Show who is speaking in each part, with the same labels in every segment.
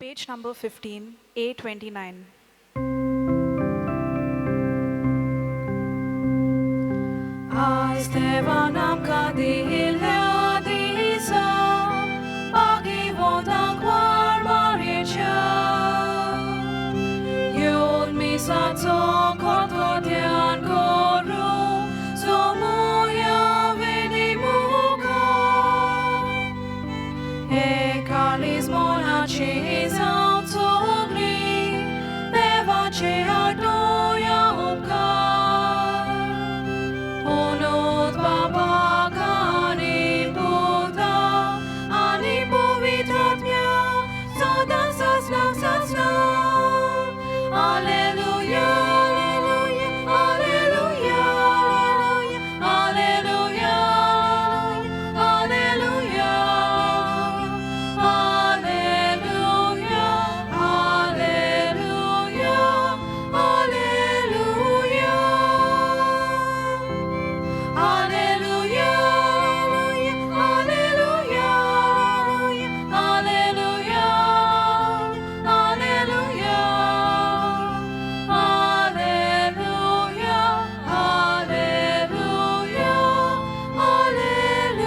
Speaker 1: Page number 15, A29.
Speaker 2: आज देवान आमकां दिल्ल्या दिसा भाग्यवंतांक वार मारयेच्या येवन मिसाचो खतखत्यान करूं जमुया वेदी मुखार एकालीस मनाची जावं सगळी देवाचे आटोया उपकार ओनोत बाबाक आनी पुता आनी पवित्र आत्म्या सदां सासणाक सासणां. Alleluia, alleluia, alleluia, alleluia, alleluia, alleluia, alleluia. Alleluia, alleluia, alleluia, alleluia, alleluia, alleluia, alleluia.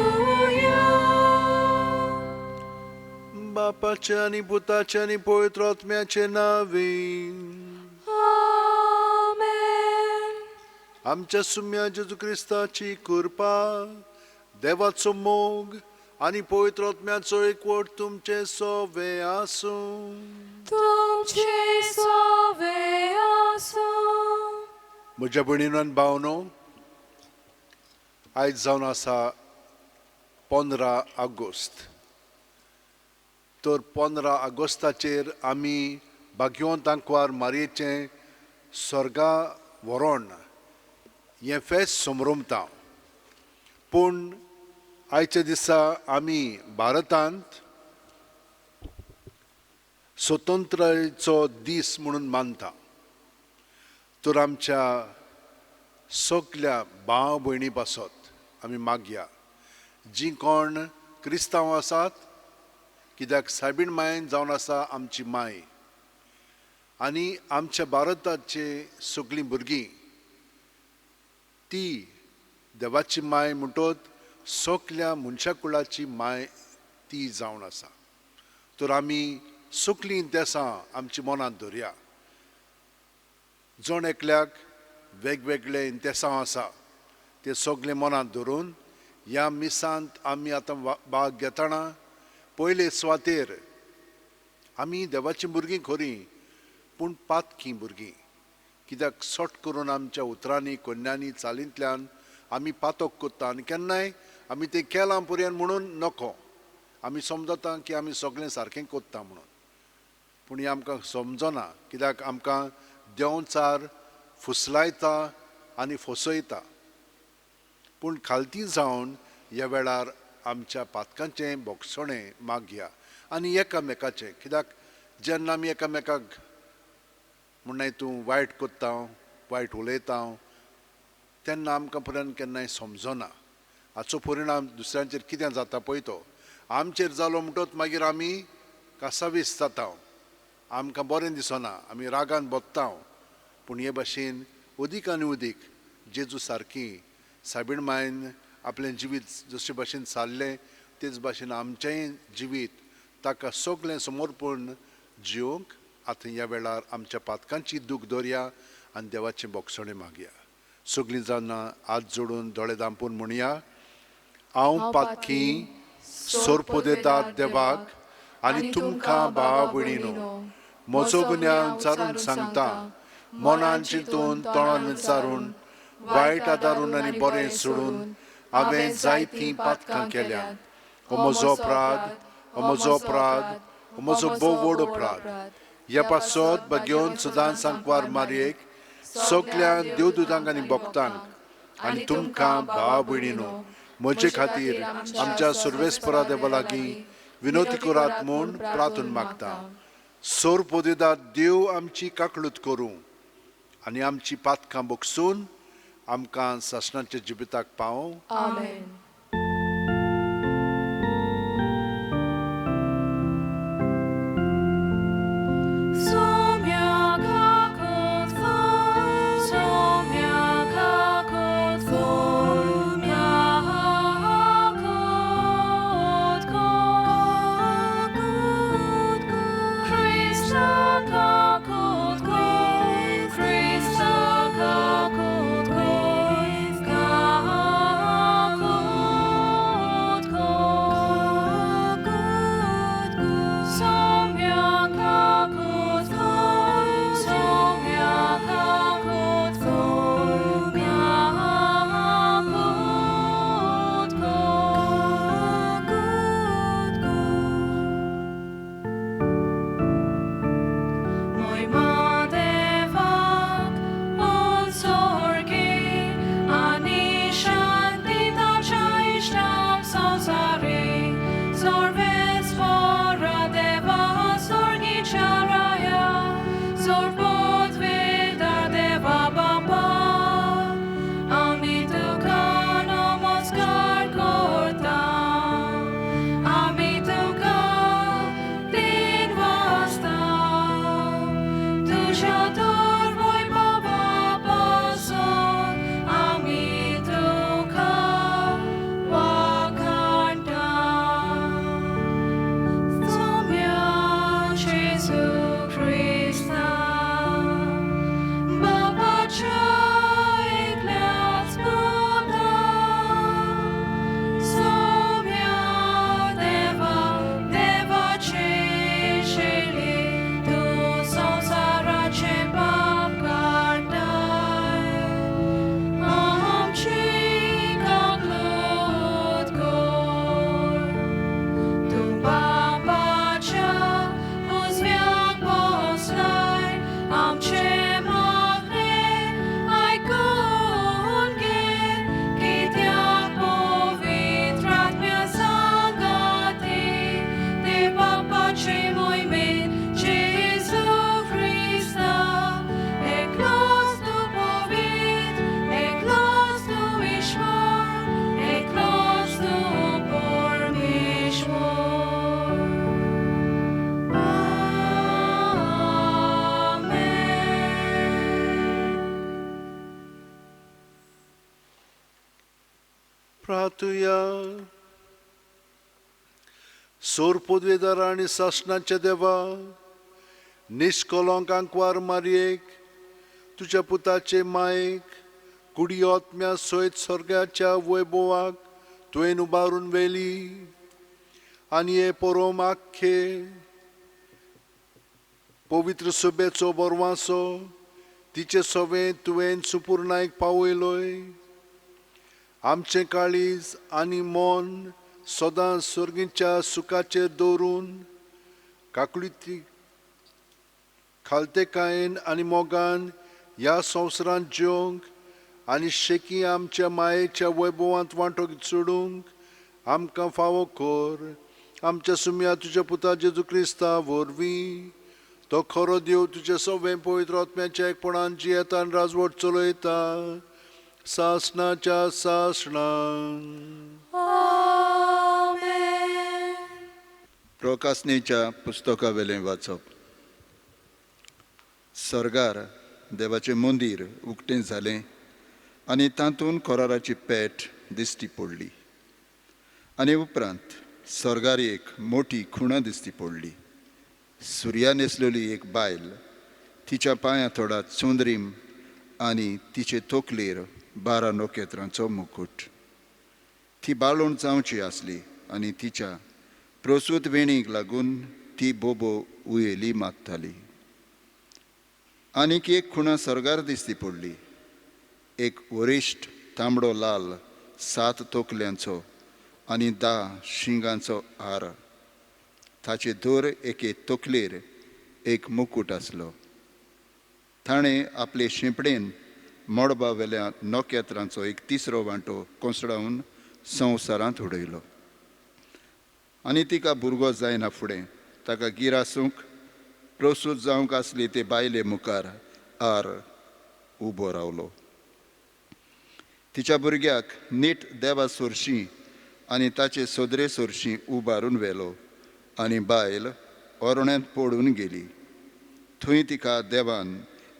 Speaker 3: बापाचे आनी पुताचे आनी पवित्र आत्म्याचे नांवे.
Speaker 2: Amen.
Speaker 3: आमच्या सुम्या जेजू क्रिस्ताची कृपा, देवाचो मोग आनी पवित्र आत्म्याचो एकवट तुमचे सोवे आसूं.
Speaker 2: तुमचे सोवे आसूं.
Speaker 3: म्हज्या भयणीनो आनी भावनो, आयज जावन आसा 15 ऑगस्ट. तर 15 ऑगस्टाचेर आमी भाग्यवंत आंकवार मारयेचें स्वर्गा व्हरोण हें फेस्त समरमता. पूण आयच्या दिसा आमी भारतांत स्वतंत्रायेचो दीस म्हणून मानता. तर आमच्या सगल्या भाव भयणी पासत आमी मागया, जीं कोण क्रिस्तांव आसात, कित्याक सायबीण मायन जावन आसा आमची माय आनी आमच्या भारताचे सगळीं भुरगीं ती देवाची माय म्हणटत सगल्या मनशा कुळाची माय ती जावन आसा. तर आमी सगळीं देसां आमची मनांत धरया. जण एकल्याक वेगवेगळे इंतेसांव आसा, ते सगळे मनांत धरून ह्या मिसांत आमी आतां भाग घेतना पयले सुवातेर आमी देवाचीं भुरगीं खरीं, पूण पातकी भुरगीं, कित्याक सट करून आमच्या उतरांनी, कोन्यांनी, चालींतल्यान आमी पातक करता आनी केन्नाय आमी तें केलां पर्यंत म्हणून नको. आमी समजता की आमी सगळें सारकें करता म्हणून, पूण हें आमकां समजना, कित्याक आमकां देंवचार फुसलायता आनी फसयता. पूण खालती जावन ह्या वेळार आमच्या पातकांचें भोगसणें मागया आनी एकामेकाचें, कित्याक जेन्ना आमी एकामेकाक म्हणनाय तूं वायट करता, वायट उलयता, तेन्ना आमकां पर्यंत केन्नाय समजना हाचो परिणाम दुसऱ्यांचेर कितें जाता पळय. तो आमचेर जालो म्हणटच मागीर आमी कासावीस जाता, आमकां बरें दिसना, आमी रागान बदता. पूण हे भाशेन अदीक आनी अदीक जेजू सारकी सायबीण मायन आपलें जिवीत जशे भाशेन सारलें तेच भाशेन आमचेंय जिवीत ताका सगळें समर्पण जिवंक आतां ह्या वेळार आमच्या पातकांची दूख दवरया आनी देवाचें भोगसणें मागया. सगळीं जाणां हात जोडून दोळे धांपून म्हणया, हांव पातकी सोरपोदेतात देवाक आनी तुमकां भाव भयणीनो म्हजो गुन्यांव विचारून सांगता, मनान चिंतून तोंडान विचारून वायट आदारून आनी बरें सोडून हांवें जायतीं पातकां केल्यात. हो म्हजो अपराध, हो म्हजो अपराध, हो म्हजो भोव व्हड अपराध. ह्या पासत बगेवन सदांच सांकवार मारयेक सगल्या देवदुतांक आनी भक्तांक आनी तुमकां भाव भयणीनो म्हजे खातीर आमच्या सुर्वेस्परा देवा लागीं विनोती करात म्हूण प्रार्थून मागता. सोर पोदेदात देव आमची काकळूत करूं आनी आमची पातकां बगसून आमकां सासणाच्या जिविताक पावों.
Speaker 2: आमेन.
Speaker 3: प्रार्थुया. सोर पदवेदार आनी सासणाच्या देवा, निश्कलंक आंकवार मारयेक, तुज्या पुताचे मायेक, कुडी आत्म्या सयत स्वर्गाच्या वैभवाक तुवें उबारून व्हेली आनी हे परोम आख्खे पवित्र सभेचो बरवासो तिचे सवें तुवें सुपुर्णायक पावयलोय. आमचें काळीज आनी मन सदां सर्गीच्या सुखाचेर दवरून काकळुती खालतेकायेन आनी मोगान ह्या संवसारांत जिवंक आनी शेकी आमच्या मायेच्या वैभवांत वांटो चडूंक आमकां फावो कर. आमच्या सुम्या तुज्या पुता जेजू क्रिस्ता वरवीं, तो खरो देव तुज्या सवें पवित्र आत्म्याच्या एकपणान जियेता आनी राजवट चलयता सासणाच्या सासणान.
Speaker 2: आमेन.
Speaker 4: प्रकासनेच्या पुस्तकावेलें वाचप. सर्गार देवाचें मंदीर उक्तें जालें आनी तातूंत कराराची पेट दिश्टी पडली आनी उपरांत सर्गार एक मोटी खुणा दिश्टी पडली. सुर्या न्हेसलेली एक बायल, तिच्या पांयां थोडा चंद्रीम आनी तिचे तकलेर 12 नखेत्रांचो मुकूट. ती बाळूण जावची आसली आनी तिच्या प्रसूत वेणीक लागून ती बोबो उयेली मागताली. आनीक एक खुणा सर्गार दिसती पडली. एक वरिश्ठ तांबडो लाल 7 तकल्यांचो आनी 10 शिंगांचो हार. ताचे दर एके तकलेर एक मुकूट आसलो. ताणें आपले शिंपडेन मळबा वेल्या नखेत्रांचो एक तिसरो वांटो कोसळावन संवसारांत उडयलो आनी तिका भुरगो जायना फुडें ताका गिरासूंक प्रसूत जावंक आसली ते बायले मुखार आर उबो रावलो. तिच्या भुरग्याक नीट देवा सोरशीं आनी ताचे सोदरे सोरशीं उबारून व्हेलो आनी बायल ओरण्यांत पडून गेली. थंय तिका देवान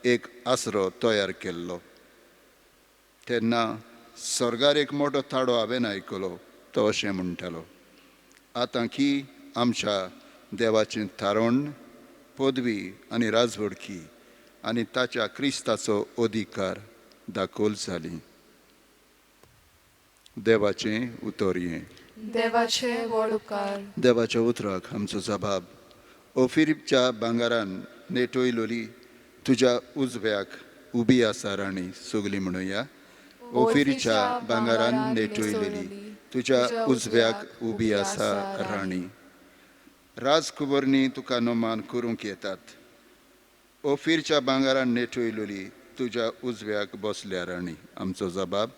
Speaker 4: एक आसरो तयार केल्लो. तेन्ना सर्गार एक मोटो ताडो हांवें आयकलो. तो अशें म्हणटालो, आतां की आमच्या देवाचें थारण, पदवी आनी राजवडकी आनी ताच्या क्रिस्ताचो अधिकार दाखोल जाली. देवाचें उतर हें.
Speaker 2: देवाचे व्हड उपकार.
Speaker 4: देवाच्या उतराक आमचो जबाब. ओफिरीच्या भांगरान नेटयलोली तुज्या उजव्याक उबी आसा राणी. सगली म्हणुया. ओफिरीच्या भांगरान नेटयलेली तुज्या उजव्याक उबी आसा राणी. राजकुंवरनी तुका नमान करूंक येतात. ओफिरच्या भांगरान नेटयलोली तुज्या उजव्याक बसल्या राणी. आमचो जबाब.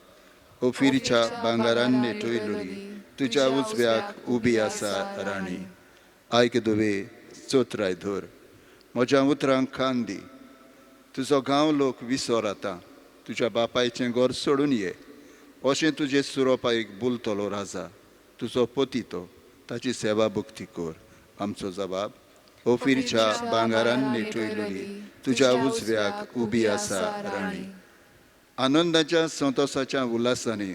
Speaker 4: ओफिरच्या भांगरान नेटयलोली तुज्या उजव्याक उबी आसा राणी. आयक दुवे, चोत्राय धर, म्हज्या उतरांक कान दी. तुजो गांव लोक विसर आतां, तुज्या बापायचें घर सोडून ये. अशें तुजे सुरोपायक बोलतलो राजा, तुजो पती तो, ताची सेवा भक्ती कर. आमचो जबाब. ओफिरच्या भांगरान नेटयलोली तुज्या उजव्याक उबी आसा राणी. आनंदाच्या संतोसाच्या उल्हासांनी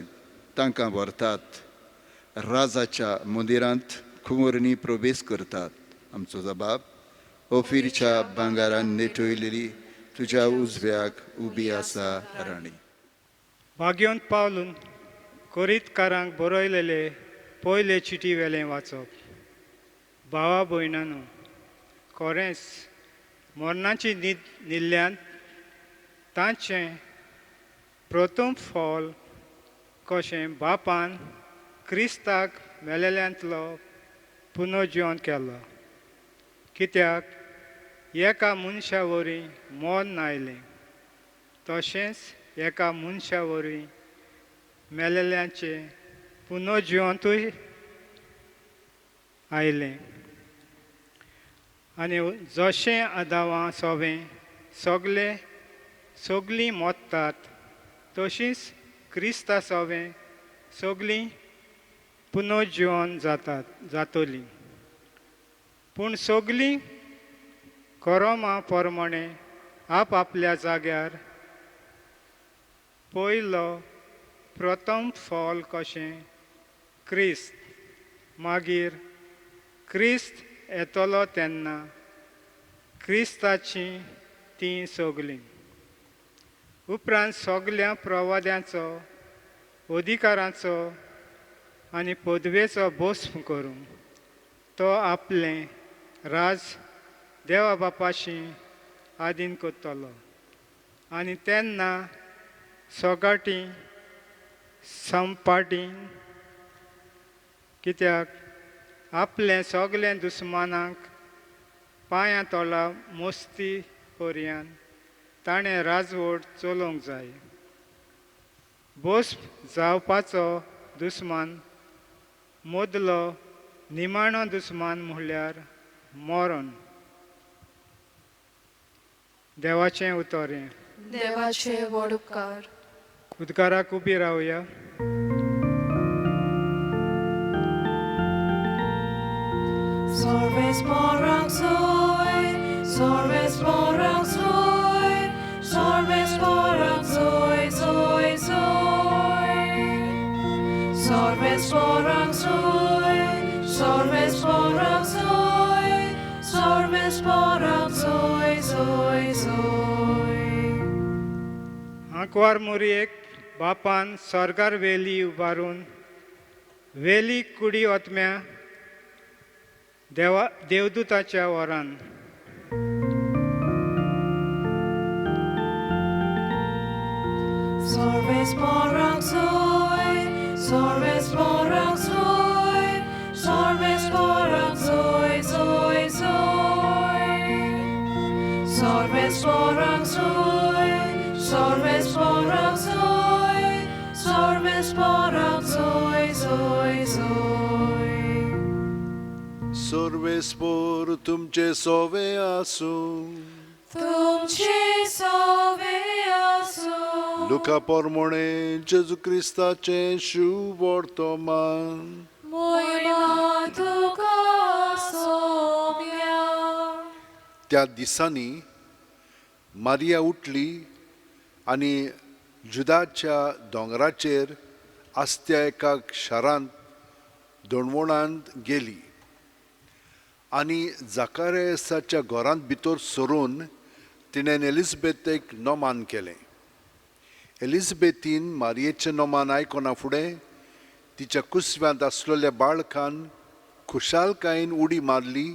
Speaker 4: तांकां व्हरतात. राजाच्या मंदिरांत कुंवरणी प्रवेश करतात. आमचो जबाब. ओफिरच्या भांगरान नेटयलेली तुज्या उजव्याक उबी आसा राणी.
Speaker 5: भाग्योंत पावलून कोरीतकारांक बरयलेले पयले चिटी वेलें वाचप. भावा भयणानो, खरेंच मरणाची न्हीद न्हिल्ल्यान तांचें प्रथम फल कशें बापान क्रिस्ताक मेलेल्यांतलो पुनर्जिवन केलो. कित्याक एका मनशा वरवीं मरण आयलें, तशेंच एका मनशा वरवीं मेलेल्यांचें पुनर्जिवंतूय आयलें. आनी जशें आदावां सोवें सगले सगलीं मोत्तात, तशींच क्रिस्ता सोवें सगलीं पुनर्जिवन जातात जातलीं. पूण सगलीं करोमा प्रमाणे आप आपल्या जाग्यार पयलो प्रथम फल कशें क्रिस्त, मागीर क्रिस्त येतलो तेन्ना क्रिस्ताची तीं सगलीं. उपरांत सगल्या प्रवाद्यांचो, अधिकारांचो आनी पदवेचो भस्म करूं तो आपलें राज देवा बापाशी आदीन करतलो आनी तेन्ना सोगाटी संपाटी कित्याक आपलें सगलें दुस्मानाक पांयां तोला मोस्ती पर्यान ताणें राजवट चलोवंक जाय. भस्म जावपाचो दुस्मान मदलो निमाणो दुस्मान म्हणल्यार मरण. देवाचें उतर हें.
Speaker 2: देवाचे व्हड उपकार.
Speaker 5: उदकाराक उबी रावया.
Speaker 2: Sorves porang soy, sorves porang soy, sorves porang soy, soy, soy. Sorves porang soy, sorves porang soy, sorves porang soy, soy, soy.
Speaker 5: आंकवार मोरयेक बापान स्वर्गार वेली उबारून वेली कुडी ओतम्या देवा देवदूताच्या वरान.
Speaker 2: Sorves porang soy, sorves porang soy, sorves porang soy, soy, soy. Sorves porang soy, sorves porang soy, sorves porang soy, soy, soy.
Speaker 3: सर्वेस्पोर तुमचे सोवे आसूं.
Speaker 2: तुमचे सोवे आसूं.
Speaker 3: लुका पोरमोणे जेजू क्रिस्ताचें शुवर्तमान.
Speaker 2: मोयमा तुका सोम्या.
Speaker 3: त्या दिसांनी मारिया उठली आनी जुदाच्या दोंगराचेर आसत्या एका शारांत दोणवणांत गेली आनी जाकारेसाच्या घरांत भितर सरून तिणें एलिजबेथेक नोमान केलें. एलिजबेथीन मारयेचें नोमान आयकना फुडें तिच्या कुसव्यांत आसलेल्या बाळकान खुशालकायेन उडी मारली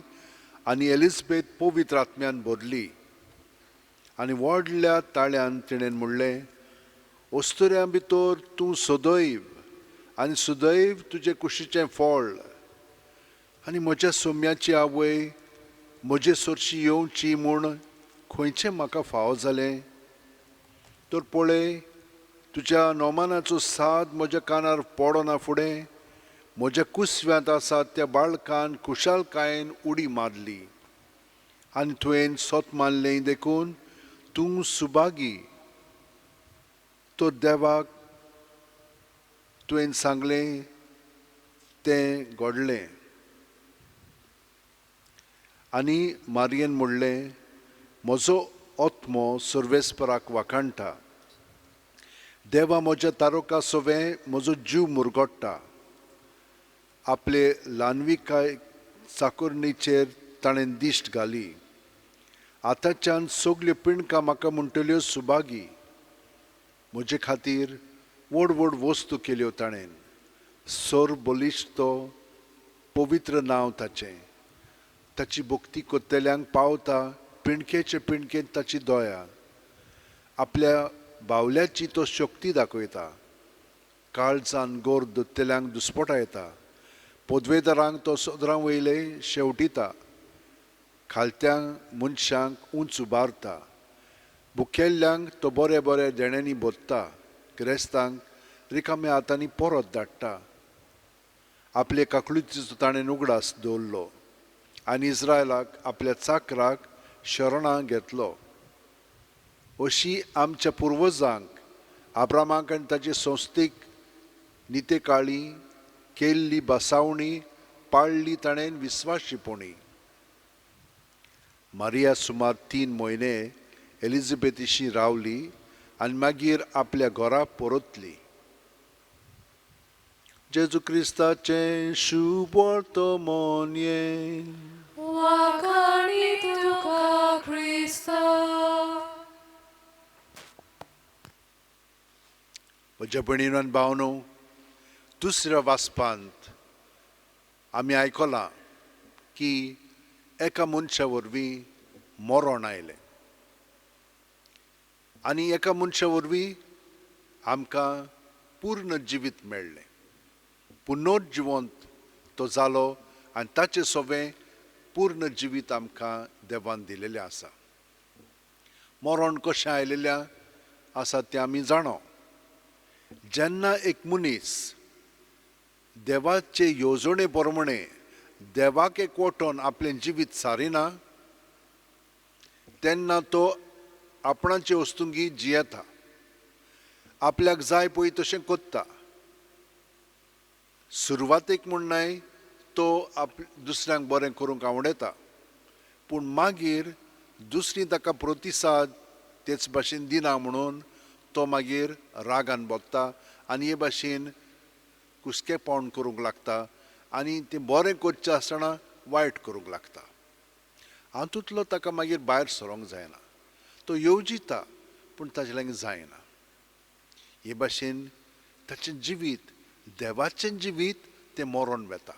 Speaker 3: आनी एलिजबेथ पवित्र आत्म्यान भरली आनी व्हडल्या ताळ्यान तिणें म्हणलें, अस्तुऱ्यां भितर तूं सदैव आनी सदैव तुजे कुशीचें फळ आनी म्हज्या सोम्याची आवय म्हजे सरशी येवची म्हूण खंयचें म्हाका फावो जालें? तर पळय, तुज्या नोमानाचो साद म्हज्या कानार पडना फुडें म्हज्या कुसव्यांत आसा त्या बाळकान खुशालकायेन उडी मारली आनी तुवें सोत मानलें देखून तूं सुभागी. तर देवाक तुवें सांगलें तें घडलें. आनी मारयेन म्हणलें, म्हजो आत्मो सर्वेस्पराक वाखाणटा, देवा म्हज्या तारोका सोवें म्हजो जीव मुरगोडटा. आपले ल्हानविकाय चाकोरणीचेर ताणें दिश्ट घाली. आतांच्यान सगल्यो पिणकां म्हाका म्हणटल्यो सुभागी. म्हजे खातीर व्हड व्हड वस्तू केल्यो ताणें. सर बलिश्ट तो पवित्र नांव ताचें. ताची भक्ती कोत्तेल्यांक पावता पिणकेचे पिणकेंत ताची दया. आपल्या बावल्याची तो शक्ती दाखयता. काळजान गोर दोत्तेल्यांक दुस्पटायता. पदवेदारांक तो सदरां वयले शेवटिता. खालत्यांक मनशांक उंच उबारता. भुकेल्ल्यांक तो बरे बरे देण्यांनी भरता. गिरेस्तांक रिकाम्या हातांनी परत धाडटा. आपले काकळुतीचो ताणें उगडास दवरलो आनी इस्रायलाक आपल्या चाकराक शरणां घेतलो. अशी आमच्या पुर्वजांक आब्रामाक आनी ताचे संस्थेक नितेकाळी केल्ली बसावणी पाळ्ळी ताणें विस्वाशीपणी. मारिया सुमार 3 म्हयने एलिजबेथीशी रावली आनी मागीर आपल्या घरा परतली. जेजू क्रिस्ताचें शुभ वर्तमान हें.
Speaker 2: वाखाणी तुका क्रिस्ता.
Speaker 3: म्हज्या भयणीनो आनी भावनो, दुसऱ्या वाचपांत आमी आयकलां की एका मनशा वरवीं मरण आयलें आनी एका मनशा वरवीं आमकां पूर्ण जिवीत मेळ्ळें. पुनर्जिवंत तो जालो आनी ताचें सगळें पूर्ण जिवीत आमकां देवान दिलेलें आसा. मरण कशें आयलेलें आसा तें आमी जाणो. जेन्ना एक मनीस देवाचे येवजणे प्रमाणे देवाक एकवटून आपलें जिवीत सारिना तेन्ना तो आपणाचे वस्तुंगी जियेता, आपल्याक जाय पळय तशें कोत्ता. सुरवातेक म्हूण न्हय तो आप दुसऱ्यांक बरें करूंक आवडटा, पूण मागीर दुसरी ताका प्रतिसाद तेच भाशेन दिना म्हणून तो मागीर रागान भोगता आनी हे भाशेन कुसकेपण करूंक लागता आनी तें बरें करचें आसतना वायट करूंक लागता. हातूंतलो ताका मागीर भायर सरोंक जायना. तो येवजिता पूण ताचे लागीं जायना. हे भाशेन ताचें जिवीत, देवाचें जिवीत तें मरोन वता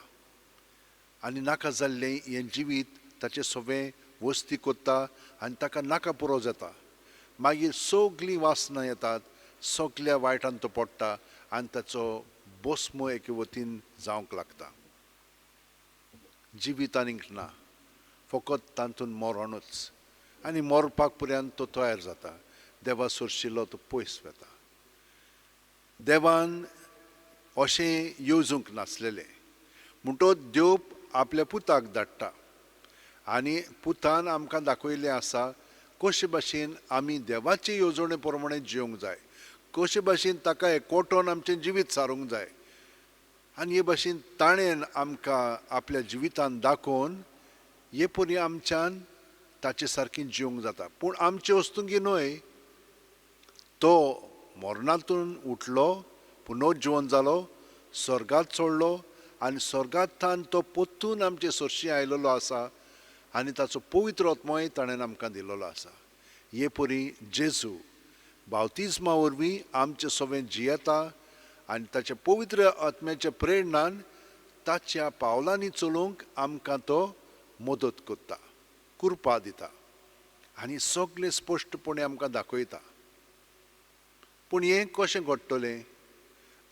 Speaker 3: आनी नाका जाल्लें हें जिवीत ताचें सगळें वस्ती कोत्ता आनी ताका नाका पुरो जाता. मागीर सगळीं वासनां येतात, सगल्या वायटान तो पडटा आनी ताचो बोस्मो एके वतीन जावंक लागता. जिवीत आनीक ना, फकत तातूंत मरणूच आनी मरपाक पर्यंत तो तयार जाता. देवा सोरशिल्लो तो पयस वता. देवान अशें येवजूंक नासलेलें म्हणटच देव आपल्या पुताक धाडटा आनी पुतान आमकां दाखयलें आसा कशे भाशेन आमी देवाचे येवजणे प्रमाणे जिवंक जाय, कशे भाशेन ताका एकवटोन आमचें जिवीत सारूंक जाय. आनी हे भाशेन ताणें आमकां आपल्या जिवितान दाखोवन हे परी आमच्यान ताचे सारकें जिवंक जाता. पूण आमचे वस्तुंगी न्हय, तो मरणांतून उठलो, पुनर्जिवन जालो, स्वर्गांत चडलो आनी स्वर्गांतल्यान तो परतून आमचे सरशी आयलेलो आसा आनी ताचो पवित्र आत्मोय ताणें आमकां दिल्लो आसा. हे परी जेजू बावतिज्मा वरवीं आमचें सगळें जियेता आनी ताच्या पवित्र आत्म्याच्या प्रेरणान ताच्या पावलांनी चलूंक आमकां तो मदत करता, कृपा दिता आनी सगळें स्पश्टपणे आमकां दाखयता. पूण हें कशें घडटलें,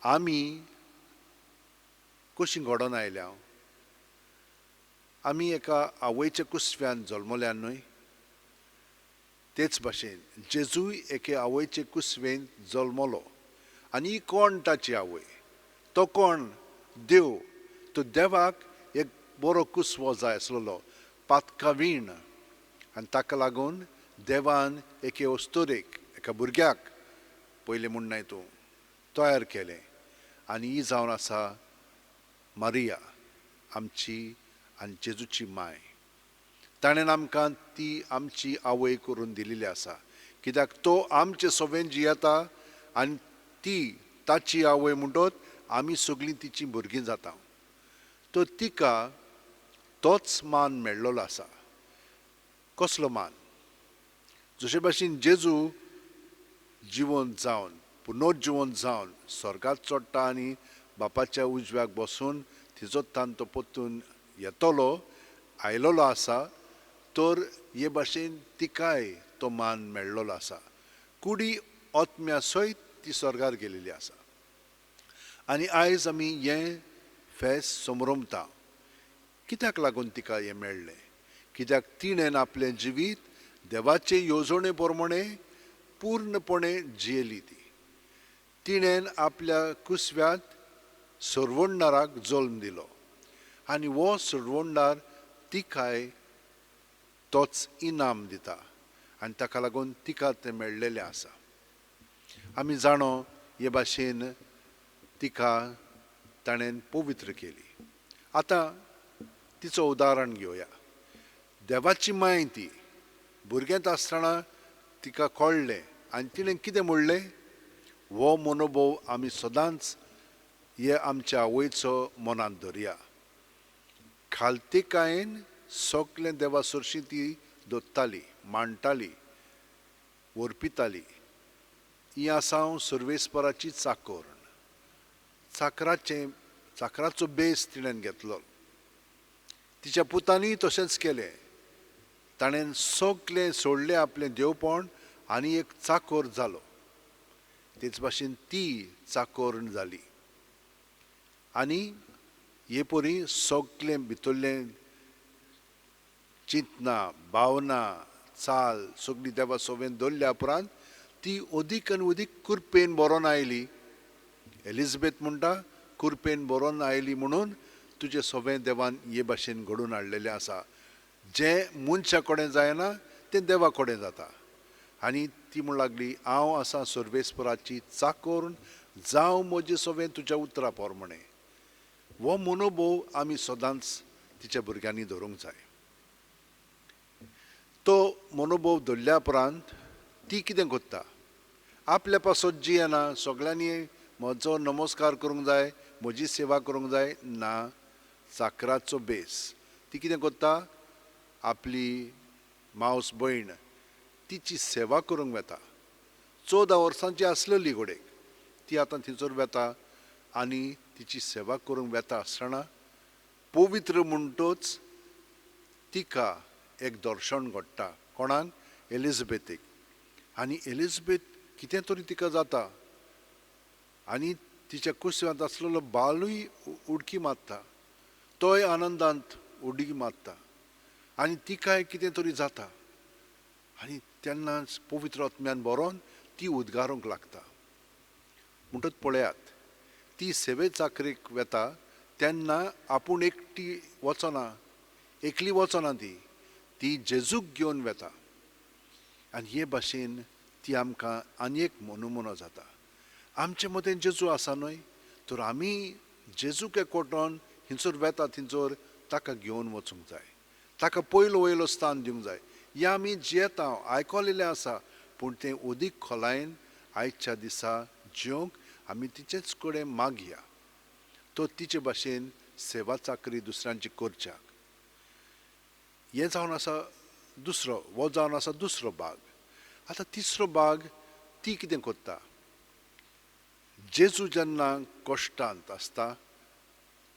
Speaker 3: आमी कशीं घडोवन आयल्या? आमी एका आवयच्या कुसव्यान जल्मल्या न्हय, तेच भाशेन जेजूय एके आवयचे कुसवेन जल्मलो. आनी ही कोण ताची आवय? तो कोण? देव. तो देवाक एक बरो कुसवो जाय आसलेलो, पातका वीण. आनी ताका लागून देवान एके अस्तुरेक, एका भुरग्याक पयलें म्हूण न्हय तूं तयार केलें आनी ही जावन आसा मारिया, आमची आनी जेजूची माय. ताणें आमकां ती आमची आवय करून दिलेली आसा, कित्याक तो आमचे सगळें जियेता आनी ती ताची आवय म्हणटत आमी सगळीं तिची भुरगीं जाता. तर तिका तोच मान मेळ्ळो आसा. कसलो मान? जशे भाशेन जेजू जिवन जावन पुनर्जिवन जावन स्वर्गांत चडटा आनी बापाच्या उजव्याक बसून तिजो तान तो परतून येतलो, आयलेलो आसा, तर हे भाशेन तिकाय तो मान मेळ्ळो आसा. कुडी आत्म्या सयत ती स्वर्गार गेलेली आसा. आनी आयज आमी हें फेस्त समरमता. कित्याक लागून तिका हें मेळ्ळें? कित्याक तिणें आपलें जिवीत देवाचे येवजणे प्रमाणे पूर्णपणे जियेली. ती तिणें आपल्या कुसव्यांत सरवणदाराक जल्म दिलो आनी हो सरवणदार तिकाय तोच इनाम दिता आनी ताका लागून तिका तें मेळ्ळेलें आसा. आमी जाणो हे भाशेन तिका ताणें पवित्र केली. आतां तिचो उदाहरण घेवया. देवाची माय ती भुरग्यांत आसतना तिका कळ्ळें आनी तिणें कितें म्हणलें? हो मनोभव आमी सदांच हे आमच्या आवयचो मनांत धरया. खालतीकायेन सगळें देवा सरशी ती दोत्ताली, मांडटाली, वरपिताली. ही आसा हांव सर्वेस्पराची चाकोरण. चाकराचें चाकराचो बेस तिणें घेतलो. तिच्या पुतांनी तशेंच केलें. ताणें सगळें सोडलें आपलें देवपण आनी एक चाकोर जालो. तेच भाशेन ती चाकोरण जाली आनी हे परी सगळें भितरलें चिंतना, भावना, चाल सगळी देवा सोबेन दवरल्या उपरांत ती अदीक आनी अदीक कुरपेन बरोवन आयली. एलिझाबेथ म्हणटा, कुरपेन बरोवन आयली म्हणून तुजें सोबें देवान हे भाशेन घडोवन हाडलेलें आसा. जें मनशा कडेन जायना तें देवा कडेन जाता. आनी ती म्हण लागली, हांव आसा सर्वेस्पराची चाकोरण, जावं म्हजें सोबें तुज्या उतरा प्रमाणें. हो मनोभोव आमी सदांच तिच्या भुरग्यांनी धरूंक जाय. तो मनोभोव धरल्या उपरांत ती कितें करता, आपल्या पासत जियेना, सगळ्यांनी म्हजो नमस्कार करूंक जाय, म्हजी सेवा करूंक जाय ना, चाकराचो बेस. ती कितें करता, आपली मावस भयण तिची सेवा करूंक वता. 14 वर्सांची आसलेली घोडेक ती आतां थंयसर वता आनी तिची सेवा करूंक वता आसतना पवित्र म्हणटोच तिका एक दर्शन घडटा. कोणाक? एलिझाबेथीक. आनी एलिझाबेथ कितें तरी तिका जाता आनी तिच्या कुसव्यांत आसलेलो बालूय उडकी मारता, तोय आनंदांत उडकी मारता आनी तिकाय कितें तरी जाता. आनी तेन्नाच पवित्र आत्म्यान बरोवन ती उद्गारूंक लागता. म्हणटच पळयात, ती सेवे चाकरीक वता तेन्ना आपूण एकटी वचना, एकली वचना, ती ती जेजूक घेवन वता. आनी हे भाशेन ती आमकां आनी एक मनोमनो जाता. आमचे मदें जेजू आसा न्हय, तर आमी जेजूक एकवटोन हिंसर वेता थंयसर ताका घेवन वचूंक जाय, ताका पयलो वयलो स्थान दिवंक जाय. हें आमी जियेता, आयकलेलें आसा, पूण तें अदीक खोलायेन आयच्या दिसा जिवंक आमी तिचेच कडेन मागया. तो तिचे भाशेन सेवा चाकरी दुसऱ्यांची करच्याक. हें जावन आसा दुसरो, हो जावन आसा दुसरो भाग. आतां तिसरो भाग ती कितें करता, जेजू जेन्ना कश्टांत आसता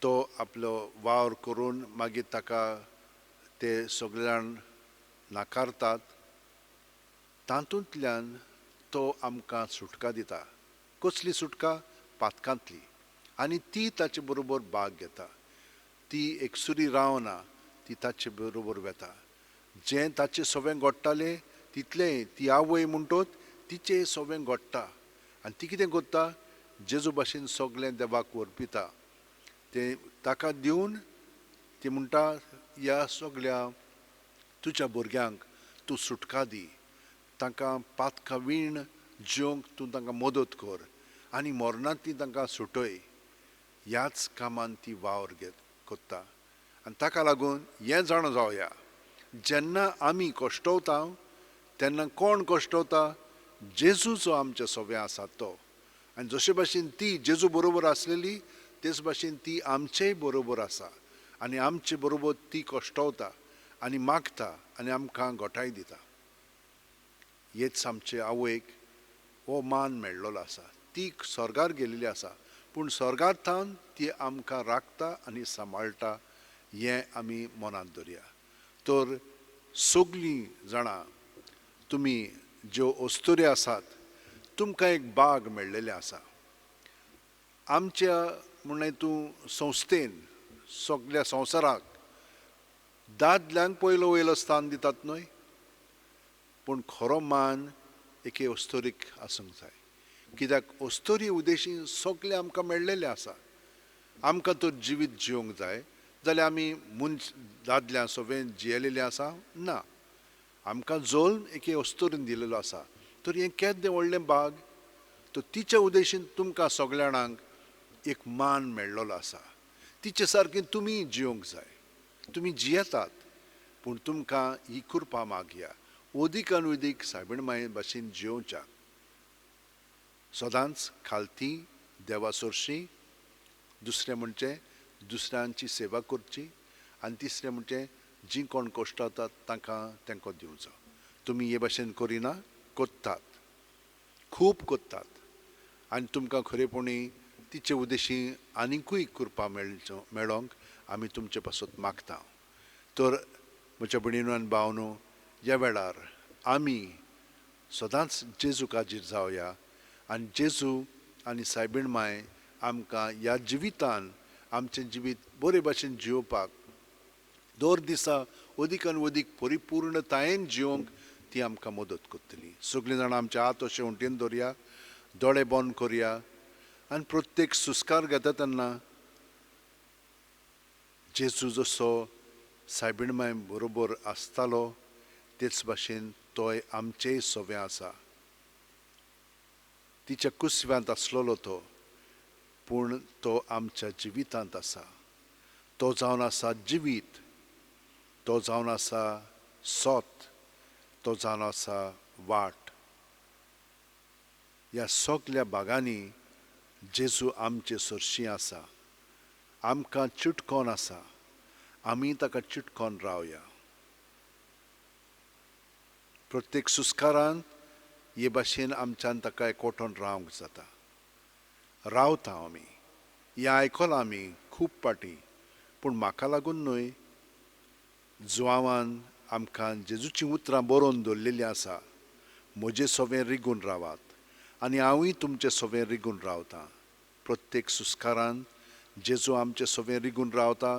Speaker 3: तो आपलो वावर करून मागीर ताका ते सगळे जाण नाकारतात, तातूंतल्यान तो आमकां सुटका दिता. कसली सुटका? पातकांतली. आनी ती ताचे बरोबर भाग घेता. ती एकसुरी रावना, ती ताचे बरोबर वता. जें ताचें सगळें घडटालें तितलें ती आवय म्हणटोच तिचें सगळें घडटा. आनी ती कितें करता, जेजू भाशेन सगळें देवाक अर्पिता. तें ताका दिवन ती म्हणटा, ह्या सगळ्या तुज्या भुरग्यांक तूं सुटका दी, तांकां पातकां वीण जिवंक तूं तांकां मदत कर आनी मरणांतली तांकां सुटय. ह्याच कामान ती वावर घेत करता. आनी ताका लागून हें जाणा जावया, जेन्ना आमी कश्टवता तेन्ना कोण कश्टवता? जेजू जो आमच्या सोबें आसा तो. आनी जशे भाशेन ती जेजू बरोबर आसलेली तेच भाशेन ती आमचेय बरोबर आसा आनी आमचे बरोबर ती कश्टवता आनी मागता आनी आमकां गोठाय दिता. हेच आमचे आवयक हो मान मेळ्ळो आसा. ती स्वर्गार गेलेली आसा, पूण स्वर्गार थावन ती आमकां राखता आनी सांबाळटा, हें आमी मनांत धरया. तर सगळीं जाणां तुमी ज्यो अस्तुऱ्यो आसात तुमकां एक बाग मेळ्ळेलें आसा. आमच्या म्हणलें तूं संस्थेन सगल्या संवसाराक दादल्यांक पयलो वयलो स्थान दितात न्हय, पूण खरो मान एके अस्तुरीक आसूंक जाय. कित्याक अस्तुरी उद्देशी सगळें आमकां मेळ्ळेलें आसा. आमकां तर जिवीत जिवंक जाय जाल्यार आमी मनश दादल्यां सगळें जियेलेलें आसा ना, आमकां जल्म एके अस्तुरीन दिलेलो आसा. तर हें केदें व्हडलें बाग. तर तिच्या उद्देशीन तुमकां सगळ्या जाणांक एक मान मेळ्ळो आसा. तिचे सारकें तुमी जिवंक जाय. तुमी जियेतात, पूण तुमकां ही कृपा मागया अदीक आनी अदीक सायबीण माये भाशेन जियोवच्याक. सदांच खालती देवा सरशी दुसरें म्हणजे दुसऱ्यांची सेवा करची आनी तिसरें म्हणजे जीं कोण कश्टातात तांकां तेंको दिवचो. तुमी हे भाशेन करिना, कोत्तात, खूब कोत्तात आनी तुमकां खरेपणी तिचे उद्देशी आनिकूय कृपा मेळचो मेळोंक आमी तुमचे पासत मागता. तर म्हज्या भयणीनो आनी भावनो, ह्या वेळार आमी सदांच जेजू काजीर जावया आनी जेजू आनी सायबीण माय आमकां ह्या जिवितान आमचें जिवीत बरे भाशेन जियोवपाक दर दिसा अदीक आनी अदीक परिपूर्णतायेन जिवंक ती आमकां मदत करतली. सगळीं जाणां आमचे हात अशें उंटेन दवरया, दोळे बंद करया आनी प्रत्येक सुस्कार घेता तेन्ना जेजू जसो सायबीण माय बरोबर आसतालो तेच भाशेन तोय आमचेय सोवें आसा. तिच्या कुसव्यांत आसलेलो तो, पूण तो आमच्या जिवितांत आसा. तो जावन आसा जिवीत, तो जावन आसा सोत, तो जावन आसा वाट. ह्या सगल्या भागांनी जेजू आमचे सरशी आसा, आमकां चिटकोन आसा. आमी ताका चिटकोन रावया. प्रत्येक सुस्कारान हे भाशेन आमच्यान ताका एकवटोन रावंक जाता. रावता आमी, हें आयकलां आमी खूब पाटी, पूण म्हाका लागून न्हय, जुवांवान आमकां जेजूचीं उतरां बरोवन दवरलेलीं आसा. म्हजे सोवें रिगून रावात आनी हांवूय तुमचे सोवें रिगून रावतां. प्रत्येक सुस्कारान जेजू आमचे सोवें रिगून रावता.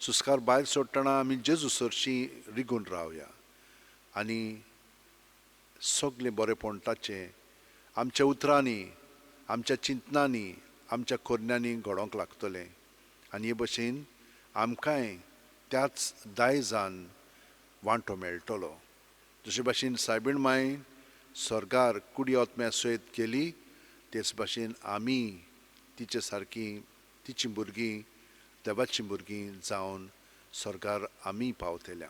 Speaker 3: सुस्कार भायर सोडटना आमी जेजू सरशीं रिगून रावया आनी सगळें बरेपण ताचें आमच्या उतरांनी, आमच्या चिंतनांनी, आमच्या कोरण्यांनी घडोवंक लागतलें. आनी हे भशेन आमकांय त्याच दायजान वांटो मेळटलो. जशे भाशेन सायबीण माय स्वर्गार कुडी आत्म्या सयत केली, तेच भाशेन आमी तिचे सारकी तिचीं भुरगीं, देवाचीं भुरगीं जावन स्वर्गार आमी पावतल्या.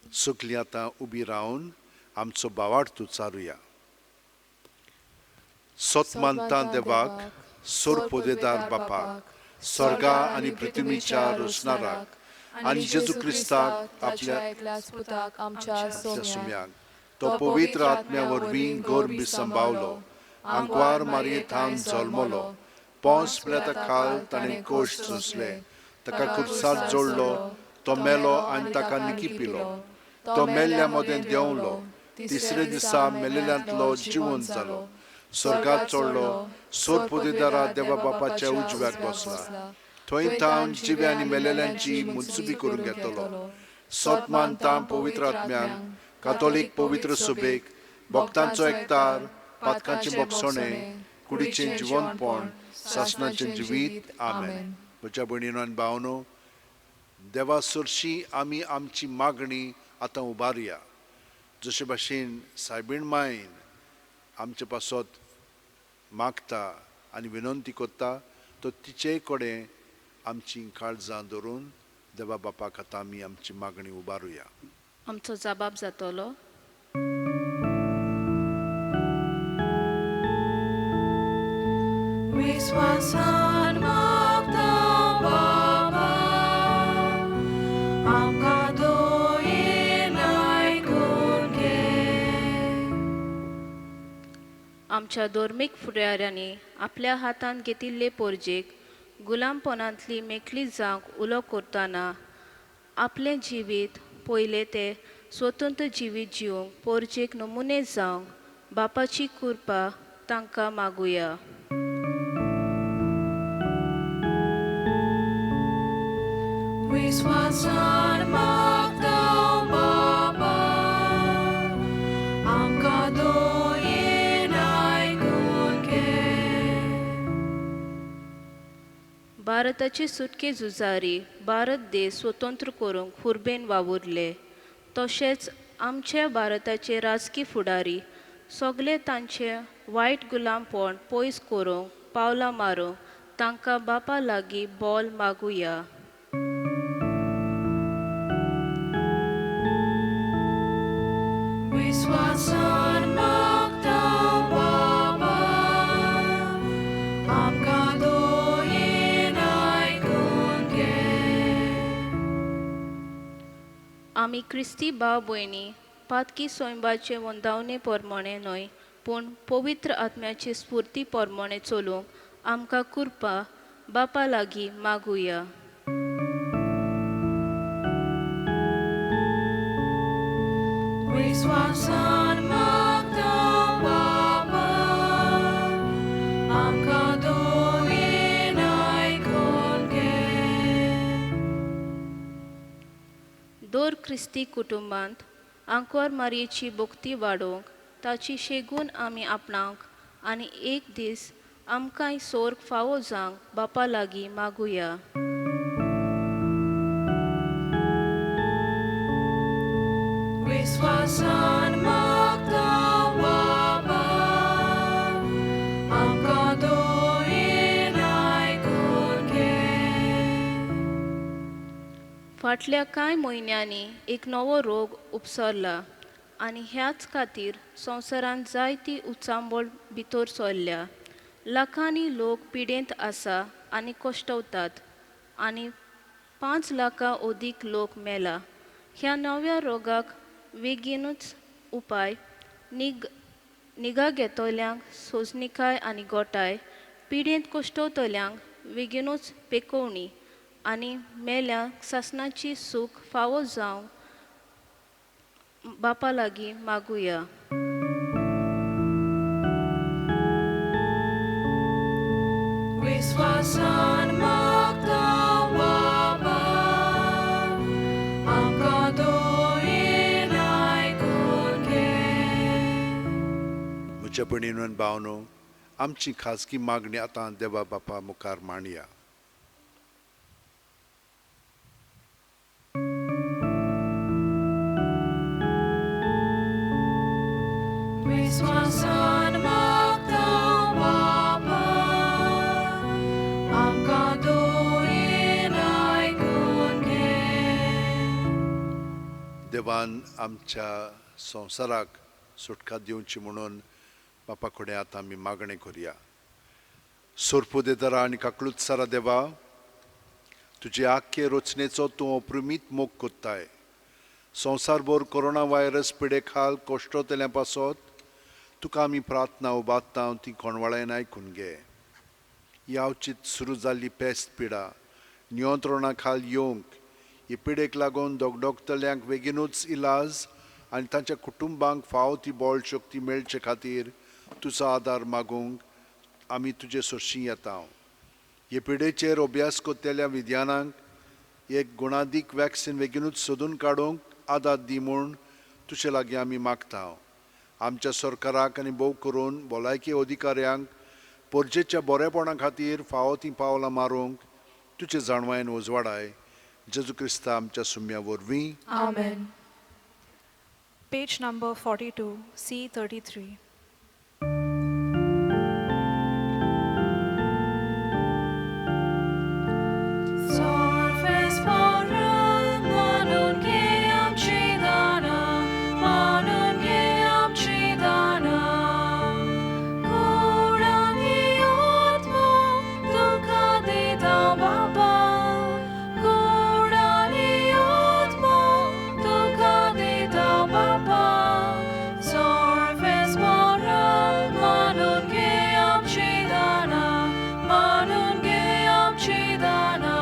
Speaker 3: सगळीं आतां उबी रावन आमचो भावार्थ उच्चारुया. सत मानता देवाक, सोर पोदेदार बापाक, स्वर्गा आनी पृथ्वीच्या रोसणाराक आनी जेजू क्रिस्ताक आपल्या
Speaker 2: एकल्याच पुताक आमच्या
Speaker 3: सुम्याक, तो पवित्र आत्म्या वरवीं गर्भ सांबावलो, आंकवार मारये थावन जल्मलो, पोंस प्लेता खाल ताणें कोश सोंसले, ताका खुरसात जोडलो, तो मेलो आनी ताका निकी पिलो, तो मेल्ल्या मदें देंवलो, तिसरे दिसा मेलेल्यांतलो जिवन जालो, स्वर्गात चडलो, सोर पोदेदारा देवा बापाच्या उजव्याक बसला, थंय थावन जिव्या आनी मेलेल्यांची मुन्सुबी करून घेतलो. सत मानता पवित्र आत्म्यान, कातोलीक पवित्र सभेक, भक्तांचो एकतार, पातकांचें बोगसणें, कुडीचें जिवनपण, सासणाचें जिवीत. आमेन. म्हज्या भयणीनो आनी भावनो, देवा सरशी आमी आमची मागणी आतां उबारया. जशे भाशेन सायबीण मायन आमचे पासत मागता आनी विनंती करता, तो तिचे कडेन आमची काळजां धरून देवा बापाक आतां आमी आमची मागणी उबारुया.
Speaker 6: आमचो जबाब जातलो.
Speaker 2: विस्वासान मागता बाबा, आमकां दोयेन आयकून घे.
Speaker 6: आमच्या धर्मीक फुडाऱ्यांनी आपल्या हातांत घेतिल्ले पोरजेक गुलामपणांतली मेकळी जावंक उलो करतना आपलें जिवीत पयलें ते स्वतंत्र जिवीत जिवंक पोरजेक नमुने जावंक बापाची कृपा तांकां मागुया.
Speaker 2: विस्वासान मागता बाबा, आमकां दोयेन आयकून घे.
Speaker 6: भारताचे सुटके झुजारी भारत देश स्वतंत्र करूंक हुर्बेन वावुरले, तशेंच आमच्या भारताचे राजकी फुडारी सगळे तांचे वायट गुलामपण पयस करूंक पावलां मारूंक तांकां बापा लागीं बोल मागुया.
Speaker 2: विस्वासान मागता बाबा,
Speaker 6: आमी क्रिस्ती भाव भयणी पातकी स्वयंबाचे वंदावणे परमाणें न्हय पूण पवित्र आत्म्याची स्फूर्ती परमाणें चलूंक आमकां कृपा बापा लागीं मागुया.
Speaker 2: विश्वासान मागता बापा, आमकां दोयेन आयकून घे.
Speaker 6: दर क्रिस्ती कुटुंबांत आंकवार मारयेची भक्ती वाडोवंक ताची शेगून आमी आपणाक आनी एक दीस आमकांय सोर्ग फावो जावंक बापा लागीं मागुया.
Speaker 2: विश्वासान मागता बापा, आमकां दोयेन आयकून घे.
Speaker 6: फाटल्या कांय म्हयन्यांनी एक नवो रोग उपसरला आनी ह्याच खातीर संवसारांत जायती उचांबळ भितर सरल्या. लाखांनी लोक पिडेंत आसा आनी कश्टवतात आनी 5 लाखां अदीक लोक मेला. ह्या नव्या रोगाक बेगीनूच उपाय निगा घेतल्यांक सोजनिकाय आनी गोटाय, पिडेंत कश्टवतल्यांक बेगीनूच पेकोवणी आनी मेल्यांक सासणाची सूख फावो जावंक बापा लागीं मागुया.
Speaker 2: विश्वासान मागता बापा, आमकां दोयेन आयकून घे.
Speaker 3: म्हज्या भयणीनो आनी भावनो, आमची खाजगी मागणी आतां देवा बापा मुखार मांडया.
Speaker 2: विश्वासान मागता बापा, आमकां दोयेन आयकून घे.
Speaker 3: देवान आमच्या संवसाराक सुटका दिवची म्हणून बापा कडेन आतां आमी मागणें करुया. सोरपू देदरा आनी काकलूत सारा देवा, तुजे आख्खे रचनेचो तूं अप्रुमीत मोग कोत्ताय. संवसारभर कोरोना व्हायरस पिडे खाल कश्टोतल्या पासत तुका आमी प्रार्थना उबारता, ती कोणवाळ्यान आयकून घे. यावचीत सुरू जाल्ली पेस्त पिडा नियंत्रणा खाल येवंक, ही पिडेक लागून दोगडोगतल्यांक बेगीनूच इलाज आनी तांच्या कुटुंबांक फावो ती बळ शक्ती मेळचे खातीर तुजो आदार मागूंक आमी तुजे सरशीं येता. हे पिडेचेर अभ्यास करतल्या विज्ञानांक एक गुणादीक वॅक्सिन बेगीनूच सोदून काडूंक आदार दी म्हूण तुजे लागीं आमी मागता. आमच्या सरकाराक आनी भोव करून भलायकी अधिकाऱ्यांक परजेच्या बरेपणा खातीर फावो तीं पावलां मारूंक तुजे जाणवायेन उजवाडाय. जेजू क्रिस्ता आमच्या सुम्या वरवीं.
Speaker 2: आमेन.
Speaker 1: Page number 42, C33.
Speaker 2: Sorves param manun ge amchi dana, manun ge amchi dana. Kurani atma dukkha dita baba, kurani atma dukkha dita baba. Sorves param manun ge amchi dana, manun ge amchi dana.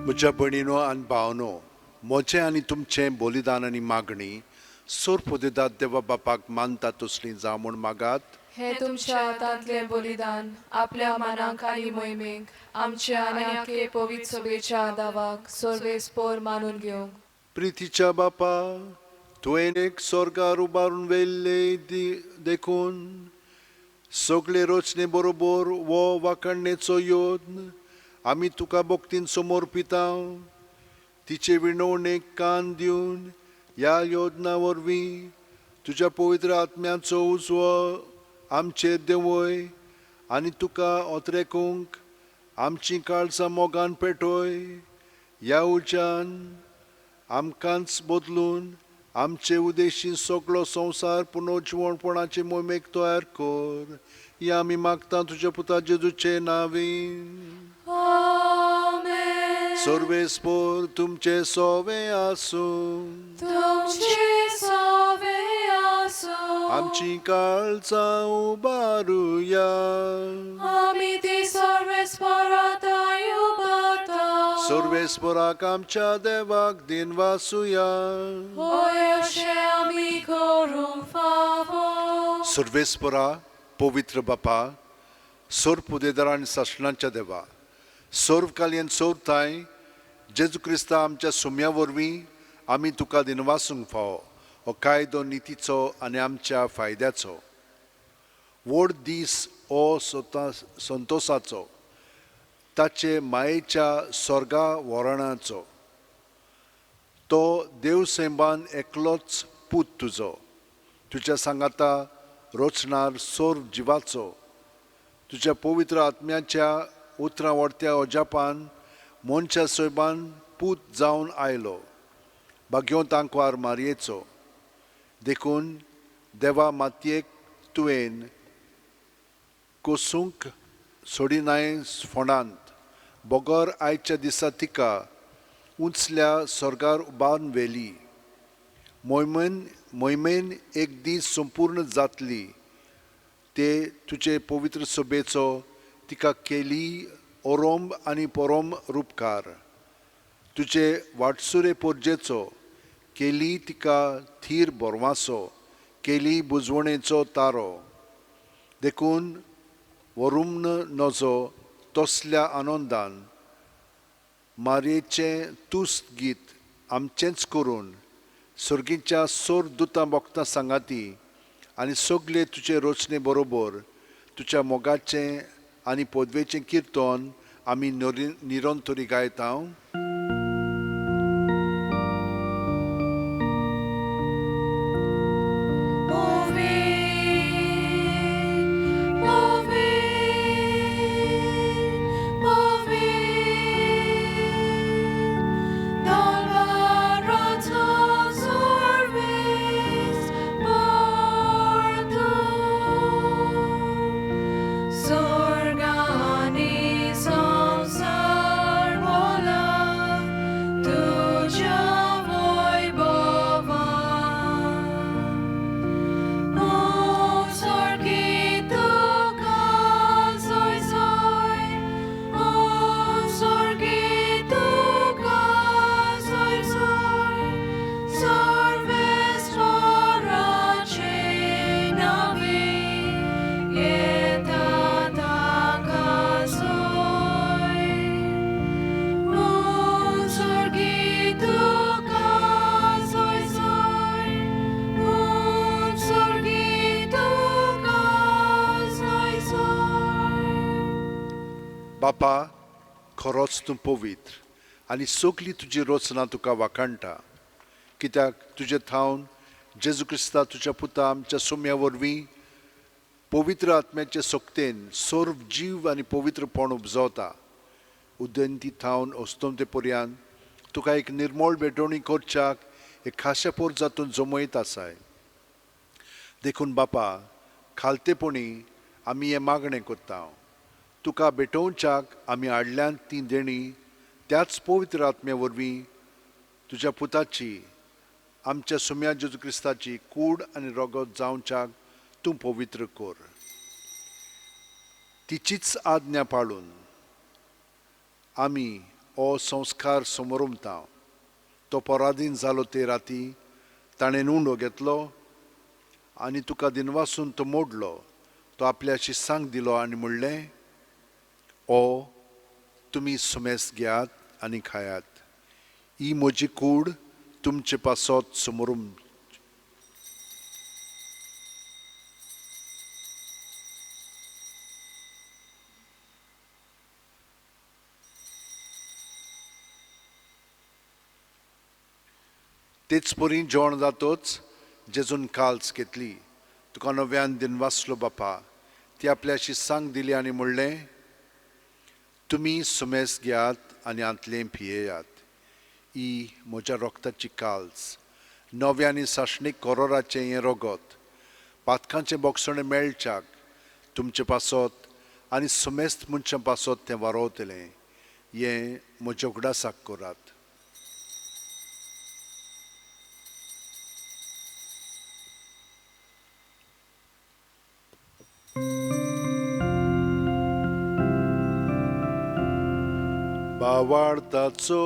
Speaker 3: म्हज्या भयणीनो आनी भावनो, म्हजें आनी तुमचें बलिदान आनी मागणी सोरपोदेदात देवा बापाक मानता तसली जावं म्हूण मागात.
Speaker 7: हे तुमच्या हातांतलें बलिदान आपल्या मानाक आनी मोहिमेक आमच्या आनी आखे पवित्र सभेच्या दावाक सर्वेस्पोर मानून घेवंक.
Speaker 3: प्रितीच्या बापा, तुवें एक स्वर्गार उबारून व्हेल्ले देखून सगळे रचने बरोबर वो वाखाणणेचो यत्न आमी तुका भक्तीन समर्पिता. तिचे विणवणेक कान दिवन ह्या योजना वरवीं तुज्या पवित्र आत्म्याचो उजवो आमचेर देंवय आनी तुका ओतरेकूंक आमचीं काळजां मोगान पेटय. ह्या उज्यान आमकांच बदलून आमचे उदेशी सगळो संवसार पुनर्जिवणपणाचे मोहिमेक तयार कर. ही आमी मागता तुज्या पुता जेजूचे नांवीन.
Speaker 2: आमेन.
Speaker 3: सर्वेस्पोर तुमचे सोवे आसूं.
Speaker 2: तुमचे सोवे आसूं.
Speaker 3: आमची काळजां उबारुया.
Speaker 2: आमी ती सर्वेस्पराताय उबारता.
Speaker 3: सर्वेस्पोराक आमच्या देवाक दिनवासुया.
Speaker 2: होय अशें आमी करूंक फावो.
Speaker 3: सर्वेस्परा पवित्र बापा, सर्व पुदेदार आनी सासणाच्या देवा, सर्व कालयन सर्व थांय जेजू क्रिस्ता आमच्या सुम्या वरवीं आमी तुका दिनवासूंक फावो हो कायदो नितीचो आनी आमच्या फायद्याचो व्हड दीस हो संतोसाचो ताचे मायेच्या स्वर्गा वरणाचो. तो देवसेंबान एकलोच पूत तुजो तुज्या सांगाता रचणार सोर जिवाचो तुज्या पवित्र आत्म्याच्या उतरां वरत्या अजापान मनशा सैबान पूत जावन आयलो भाग्योंत आंकवार मारयेचो. देखून देवा मातयेक तुवें कोसूंक सोडिनाय फोंडांत बगर आयच्या दिसा तिका उंचल्या स्वर्गार उबारून व्हेली. मोहिमेन एक दीस संपूर्ण जातली ते तुजे पवित्र सभेचो तिका केली ओरोंब आनी पोरोंब रुपकार. तुजे वाटसुरे पोरजेचो केली तिका थीर बोरवासो केली बुजवणेचो तारो. देखून वरुम्न नजो तसल्या आनंदान मारयेचें तुस्त गीत आमचेंच करून सर्गीच्या सोर दुतां भोगतां सांगाती आनी सगळे तुजे रचने बरोबर तुज्या मोगाचें आनी पदवेचें किर्तन आमी निरंतरी गायता. बापा, खरोच तूं पवित्र आनी सगली तुजी रचना तुका वाखाणटा, कित्याक तुजे थावन जेजू क्रिस्ता तुज्या पुता आमच्या सोम्या वरवीं पवित्र आत्म्याचे सक्तेन सर्व जीव आनी पवित्रपण उपजवता. उदंती थावन अस्तंते पर्यंत तुका एक निर्मळ भेटवणी करच्याक एक खाशा पोरजातून जमयत आसाय. देखून बापा, खालतेपणी आमी हें मागणें करता, तुका भेटोवच्याक आमी हाडल्यान ती देणी त्याच पवित्र आत्म्या वरवीं तुज्या पुताची आमच्या सुम्या जेजू क्रिस्ताची कूड आनी रगत जावच्याक तूं पवित्र कर. तिचीच आज्ञा पाळून आमी हो संस्कार समोरमता. तो पराधीन जालो ते राती ताणें उंडो घेतलो आनी तुका दिनवासून तो मोडलो. तो आपल्या शिसांक दिलो आनी म्हणलें, ओ तुमी सुमेस घेयात आनी खायात, ही म्हजी कूड तुमचे पासत समोरून तेच परी जेवण जातोच जेजून काल्स घेतली, तुका नव्यान दिन वाचलो बापा, ती आपल्या शिस्सांक दिली आनी म्हणलें, तुमी सुमेस घेयात आनी हांतलें पियेयात. ही म्हज्या रोगताची काल्स, नव्या आनी सासणीक कोरोराचें हें रोगत, पातकांचें बोगसणें मेळच्याक तुमचे पासत आनी सुमेस्त मनशां पासत तें वारोवतलें. हें म्हज्या उगडासाक करात. बावार्थाचो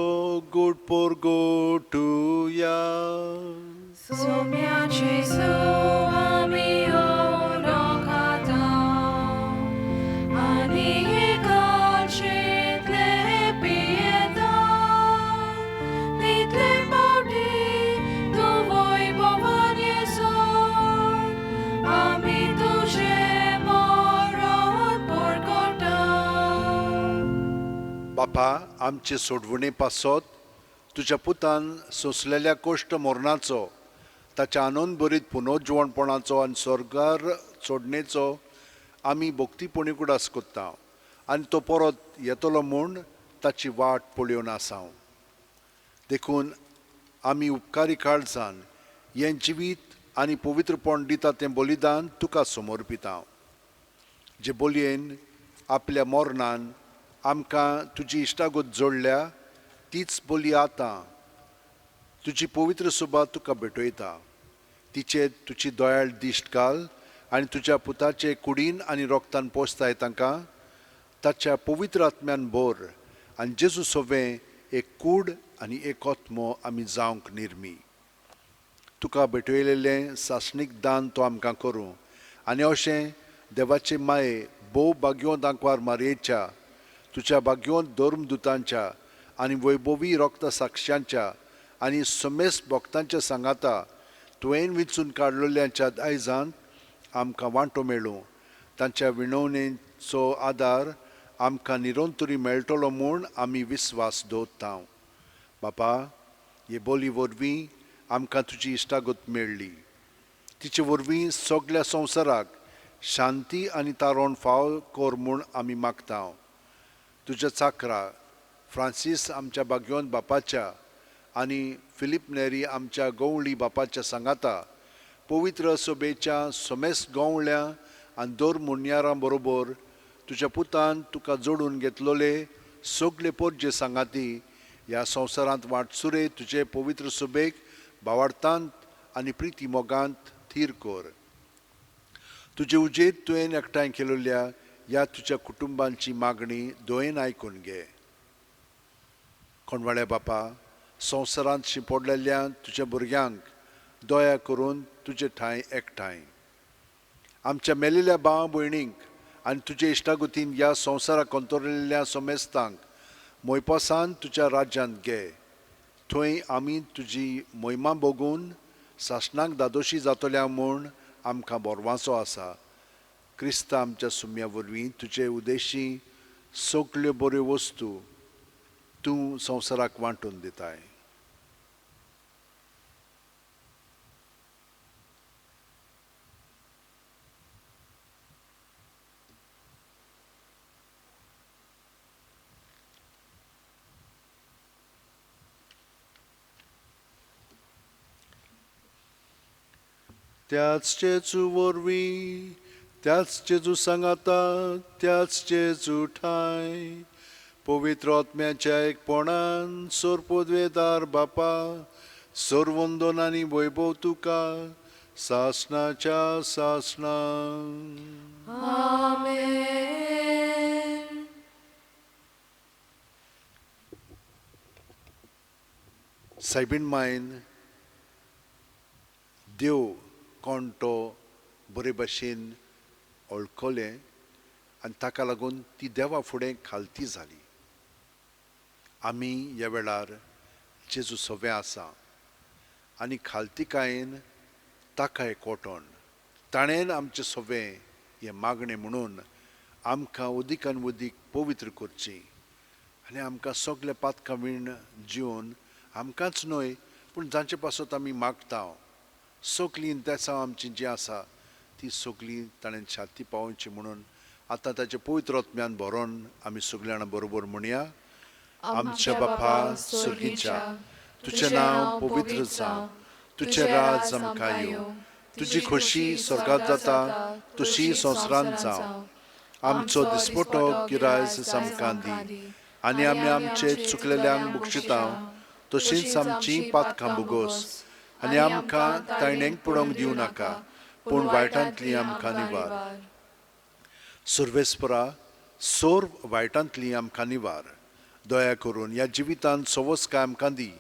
Speaker 3: गोड पोरगोटुया.
Speaker 2: सोम्या जेजू आमी ओळखता आनी एकाचेंतले पियेता, तितले फावटी तूं वैभवान येसर आमी तुजें मरण परगटा.
Speaker 3: बापा, आमचे सोडवणे पासत तुज्या पुतान सोंसलेल्या कोश्ट मरणाचो, ताच्या आनंद भरीत पुनोजिवणपणाचो आनी स्वर्गार सोडणेचो आमी भक्तीपणी उगडास कोत्ता आनी तो परत येतलो म्हूण ताची वाट पळोवन आसा. देखून आमी उपकारी काळजान हें जिवीत आनी पवित्रपण दिता तें बलिदान तुका समर्पिता, जे बोलयेन आपल्या मरणान आमकां तुजी इश्टागत जोडल्या तीच बोली आतां तुजी पवित्र सुबा तुका भेटयता. तिचेर तुजी दयाळ दिश्ट घाल आनी तुज्या पुताचे कुडीन आनी रोगतान पोसताय तांकां ताच्या पवित्र आत्म्यान भर आनी जेजू सोवें एक कूड आनी एक आत्मो आमी जावंक निर्मी. तुका भेटयलेलें सासणीक दान तो आमकां करूं आनी अशें देवाचे माये भोव भाग्योंत आंकवार मारयेच्या, तुज्या भाग्योंत धर्मदुतांच्या आनी वैभवी रोगता साक्षांच्या आनी समेस्त भक्तांच्या सांगाता तुवें विंचून काडलेल्यांच्या दायजांत आमकां वांटो मेळूं. तांच्या विणवणेचो आदार आमकां निरंतरी मेळटलो म्हूण आमी विस्वास दवरता. बापा, हे बोली वरवीं आमकां तुजी इश्टागत मेळ्ळी, तिचे वरवीं सगल्या संवसाराक शांती आनी तारण फाव कर म्हूण आमी मागता. तुज्या चाकरा फ्रांसीस आमच्या भाग्योन बापाच्या आनी फिलीप नेरी आमच्या गवळी बापाच्या सांगाता पवित्र सभेच्या समेस्त गवळ्या आनी दर मुन्यारां बरोबर तुज्या पुतान तुका जोडून घेतलोले सगळे पोरजे सांगाती ह्या संवसारांत वाटसुरे तुजे पवित्र सभेक भावार्थांत आनी प्रिती मोगांत थीर कर. तुजे उजेर तुवें एकठांय केलेल्या ह्या तुज्या कुटुंबांची मागणी दोयेन आयकून घे. कोणवाळ्या बापा, संवसारांत शिंपडलेल्या तुज्या भुरग्यांक दया करून तुजे ठांय एकठांय आमच्या मेलेल्या भाव भयणींक आनी तुजे इश्टागतीन ह्या संवसाराक कंतोरलेल्या समेस्तांक मोयपासान तुज्या राज्यांत घे. थंय आमी तुजी मोहिमा भोगून सासणाक दादोशी जातल्या म्हूण आमकां बोरवाचो आसा. क्रिस्ता आमच्या सुम्या वरवीं तुजे उदेशी सगल्यो बऱ्यो वस्तू तूं संवसाराक वांटून दिताय. त्याच जेजू वरवीं, त्याच जेजू सांगाता, त्याच जेजू ठांय पवित्र आत्म्याच्या एकपणान सोरपोदवेदार बापा, सर्वंदन आनी वैभव तुका सासणाच्या सासणा.
Speaker 2: आमेन.
Speaker 3: सायबीण मायन देव कोण तो बरे भशेन वळखलें आनी ताका लागून ती देवा फुडें खालती जाली. आमी ह्या वेळार जेजू सवें आसा आनी खालतीकायेन ताका एकवटोन ताणें आमचें सवें हें मागणें म्हणून आमकां उदीकान उदीक पवित्र करची आनी आमकां सगळे पातकां वीण जिवन आमकांच न्हय पूण पूण जांचे पासत आमी मागता सगलीं इंतेसांव आमची जीं आसा ती सगलीं ताणें छाती पावोवची म्हणून आतां ताचे पवित्र आत्म्यान भरोन आमी सगळीं जाणां बरोबर म्हणया. आमच्या बापा सर्गीच्या, तुजें नांव पवित्र जावं, तुजें राज आमकां येवं, तुजी खोशी स्वर्गांत जाता तशी संवसारांत जावं. आमचो दिसपटो गिरायस आमकां दी आनी आमी आमचे चुकलेल्यांक बक्षिता तशींच आमची पातकां भोगोस आनी आमकां ताणेंक पडोवंक दिवं नाका, पूण वायटांतली आमकां निवार. सर्वेस्परा, सर्व वायटांतली आमकां निवार. दया करून ह्या जिवितांत सवसकाय आमकां दी.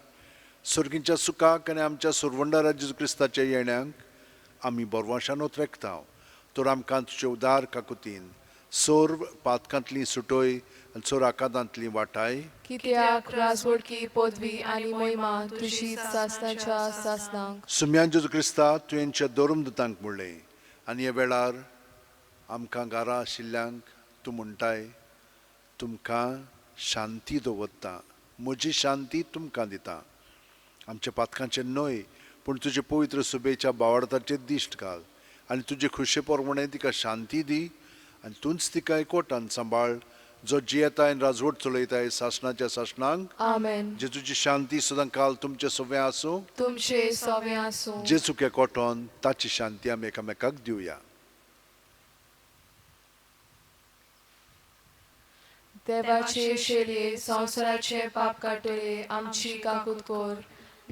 Speaker 3: सर्गींच्या सुखाक आनी आमच्या सुरवंडारा जेजू क्रिस्ताच्या येण्यांक आमी बरवाशान ओतरेकता. तर आमकां तुजे उदार काकुतीन सर्व पातकांतली सुटोय आनी चोर आकांतांतली वाटाय.
Speaker 7: कित्याक राजवडकी पदवी आनी महिमा तुजी सासणाच्या सासणाक.
Speaker 3: सुम्यान जेजू क्रिस्ता, तुवेंच्या धर्मदूतांक म्हणलें आनी ह्या वेळार आमकां घरा आशिल्ल्यांक तूं म्हणटाय, तुमकां शांती दवरता, म्हजी शांती तुमकां दिता. आमच्या पातकांचेर न्हय पूण तुजे पवित्र सुबेच्या बावडताचेर दिश्ट घाल आनी तुजे खुशे प्रमाणे तिका शांती दी आनी तूंच तिका एकवटान सांबाळ, जो जियेताय आनी राजवट चलयताय सासणाच्या सासणांक.
Speaker 7: आमेन.
Speaker 3: जेजूची शांती सदां काल तुमचे सवे आसूं,
Speaker 7: तुमचे सवे आसूं.
Speaker 3: जेजूक एकवटोन ताची शांती आमी एकामेकाक दिवया.
Speaker 7: देवाचे शेलये संवसाराचे पाप काडटले आमची काकूत कर.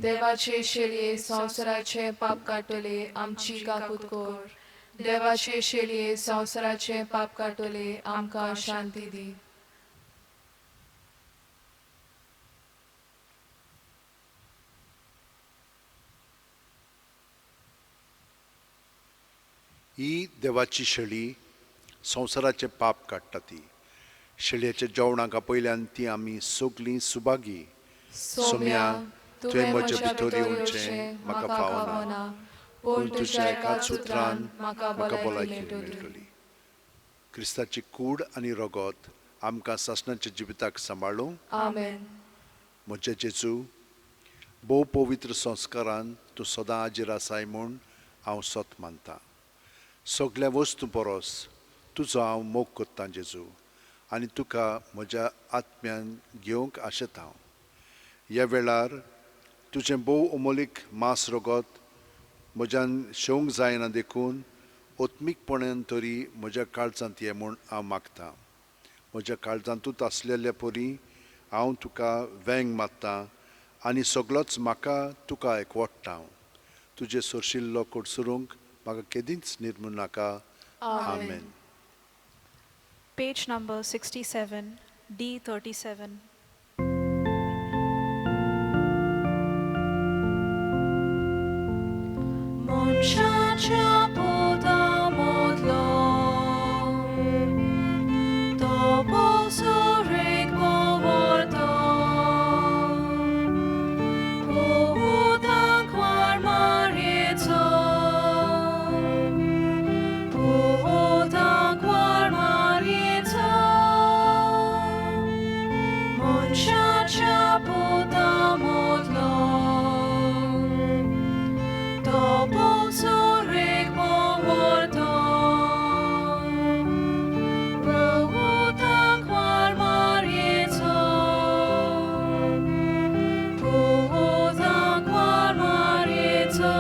Speaker 7: देवाचे शेलये संवसाराचे पाप काडटले आमची काकूत कर. देवाचे शेलये संवसाराचे पाप काडटले आमकां शांती दी.
Speaker 3: ही देवाची शेळी संवसाराचे पाप काडटा. ती शेळयेच्या जेवणाक आपयल्यान ती आमी सगलीं सुभागी.
Speaker 7: सोम्या, तुवें म्हज्या भितर येवचें म्हाका फावना, पूण तुज्या एकाच उतरान म्हाका भलायकी मेळटली.
Speaker 3: क्रिस्ताची कूड आनी रगत आमकां सासणाच्या जिविताक सांबाळूं.
Speaker 7: आमेन.
Speaker 3: म्हज्या जेजू, भोव पवित्र संस्कारान तूं सदां हाजीर आसाय म्हूण हांव सत मानतां. सगल्या वस्तू परस तुजो हांव मोग करतां जेजू, आनी तुका म्हज्या आत्म्यान घेवंक आशेता हांव. ह्या वेळार तुजें भोव अमोलीक मांस रगत म्हज्यान शेवंक जायना देखून आत्मीकपणान तरी म्हज्या काळजांत ये म्हूण हांव मागतां. म्हज्या काळजांतूच आसलेल्या परी हांव तुका वेंग मारतां आनी सगलोच म्हाका तुका एकवटता हांव. तुजें सोरशिल्लो कडसरूंक म्हाका केदींच निर्मू नाका. आमेन.
Speaker 1: Page number 67, D37.
Speaker 2: मनशाच्या पोता मोदलो तो पोसुरेक मोवरतो पोतांक वार मारयेचो पोतांक वार मारयेचो मनशाच्या पोता मोदलो तो पोसुरेक मोवरतो पोतांक वार मारयेचो पोतांक वार मारयेचो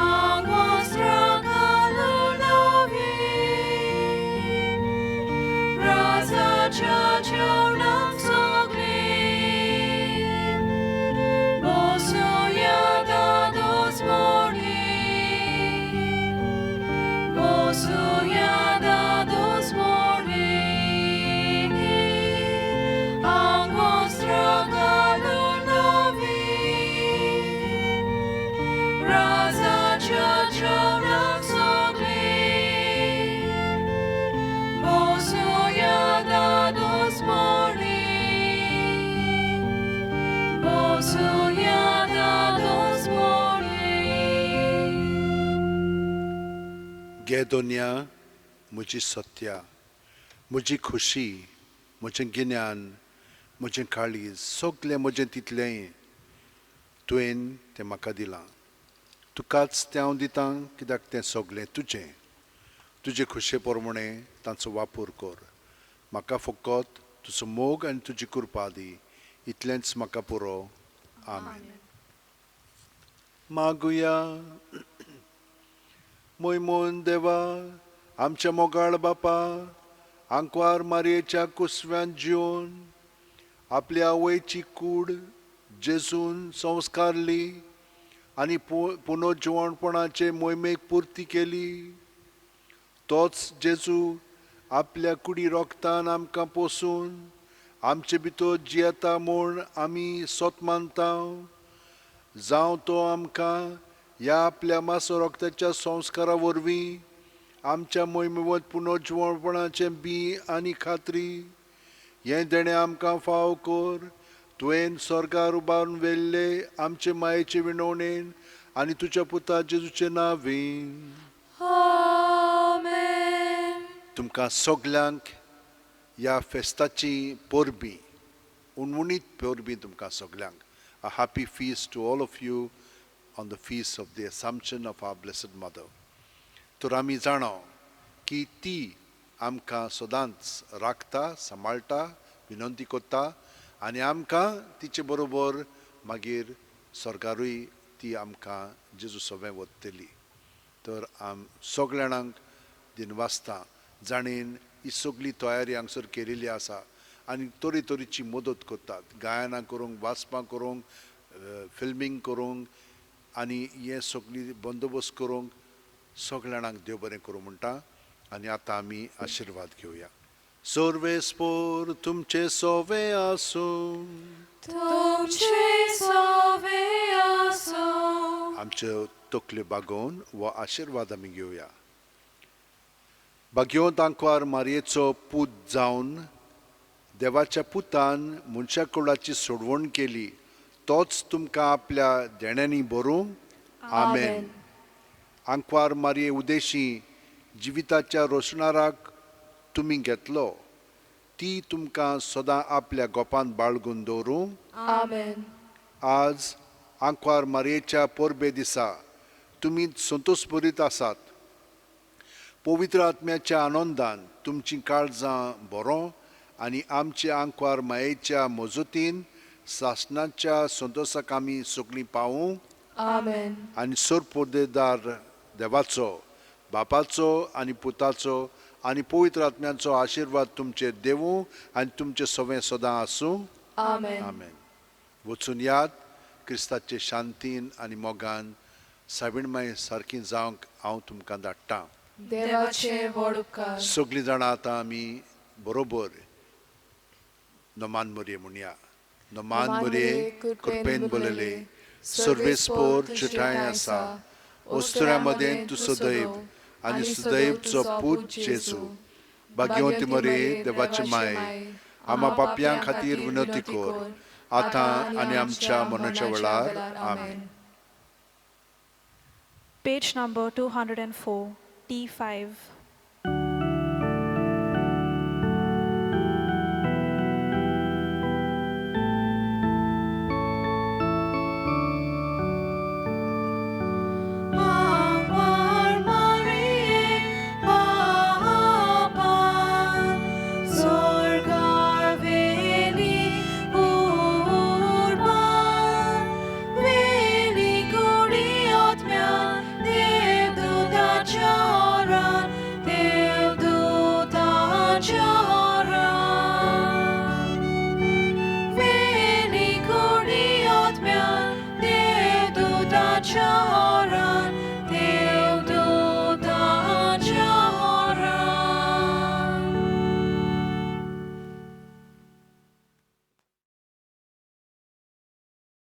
Speaker 2: आंगवस्त्रां घालून नवी राजाच्या जेवणाक सगलीं बसुया दादोस मोडली बसुया दादोस मोडली आंगवस्त्रां घालून नवी राजाच्या जेवणाक सगलीं बसुया दादोस मोडली बसुया दादोस मोडली.
Speaker 3: गे दोनया, म्हजी सत्या, म्हजी खुशी, म्हजें गिन्यान, म्हजें काळीज, सगलें म्हजें तितलेंय तुवें तें म्हाका दिलां. तुकाच तें हांव दितां कित्याक तें सगलें तुजें. तुजे खुशे प्रमाणे तांचो वापर कर. म्हाका फकत तुजो मोग आनी तुजी कृपा दी, इतलेंच म्हाका पुरो. आमेन. मागुया. मोयमोन देवा, आमच्या मोगाळ बापा, आंकवार मारयेच्या कुसव्यान जिवन आपल्या आवयची कूड जेजून संस्कारली आनी पुनर्जिवणपणाचे मोहिमेक पुर्ती केली. तोच जेजू आपल्या कुडी रोगतान आमकां पोसून आमचे भितर जियेता म्हूण आमी सोत मानता. जावं तो आमकां ह्या आपल्या मासो रोगताच्या संस्कारा वरवीं आमच्या मोहिमेवत पुनर्जिवणपणाचें बी आनी खात्री हें देणें आमकां फाव कर. तुवें स्वर्गार उबारून व्हेल्ले आमचे मायेचे विनवणेन आनी तुज्या पुता जेजूचे नांवेन.
Speaker 2: आमेन.
Speaker 3: तुमकां सगल्यांक ह्या फेस्ताची परबीं, उणउणीत परबीं तुमकां सगल्यांक. A happy feast to all of you on the feast of the Assumption of our Blessed Mother. तर आमी जाणा की ती आमकां सदांच राखता, सांबाळटा, विनंती करता आनी आमकां तिचे बरोबर मागीर स्वर्गारूय ती आमकां जेजू सवें वतली. तर आम सगल्या जाणांक दिनवासता जाणेन ही सगळी तयारी हांगसर केलेली आसा आनी तरेतरेची मदत करतात, गायनां करूंक, वाचपां करूंक, फिल्मींग करूंक आनी हें सगळी बंदोबस्त करूंक. सगल्या जाणांक देव बरें करूं म्हणटा आनी आतां आमी आशिर्वाद घेवया. सर्वेस्पोर तुमचे सोवे आसूं.
Speaker 2: तुमचे सोवे आसूं.
Speaker 3: आमच्यो तकल्यो बागोवन हो आशिर्वाद आमी घेवया. भाग्यवंत आंकवार मारयेचो पूत जावन देवाच्या पुतान मनशा कुळाची सोडवण केली, तोच तुमकां आपल्या देण्यांनी भरूं. आमेन. आंकवार मारये उदेशी जिविताच्या रोसणाराक तुमी घेतलो, ती तुमकां सदां आपल्या गोपांत बाळगून दवरूं.
Speaker 7: आमेन.
Speaker 3: आज आंकवार मारयेच्या परबे दिसा तुमी संतोश भरीत आसात. पवित्र आत्म्याच्या आनंदान तुमचीं काळजां बरो आनी आमचे आंकवार मायेच्या मजतीन सासणाच्या संतोशाक आमी सगळीं पावूं.
Speaker 7: आमेन.
Speaker 3: आनी सरपोदेदार देवाचो, बापाचो आनी पुताचो आनी पवित्र आत्म्याचो आशिर्वाद तुमचेर देवूं आनी तुमचें सवें सदां आसूं.
Speaker 7: आमेन.
Speaker 3: आमेन. वचून याद क्रिस्ताचे शांतीन आनी मोगान सायबीण माय सारकी जावंक हांव तुमकां धाडटां.
Speaker 7: देवाचे व्हड उपकार.
Speaker 3: सगळीं जाणां आतां आमी बरोबर नमान मरये म्हणया. नमान मरये, कृपेन बोलले, सर्वेस्पोर चिठाय आसा, वस्तुऱ्या मदें तूं सदैव आनी सुदैवचो पूत जेजू. भाग्यवंती मरये, देवाचे माये, आमा पापयां खातीर विनंती कर, आतां आनी आमच्या मरणाच्या वेळार. आमेन.
Speaker 1: Page number 204, T5.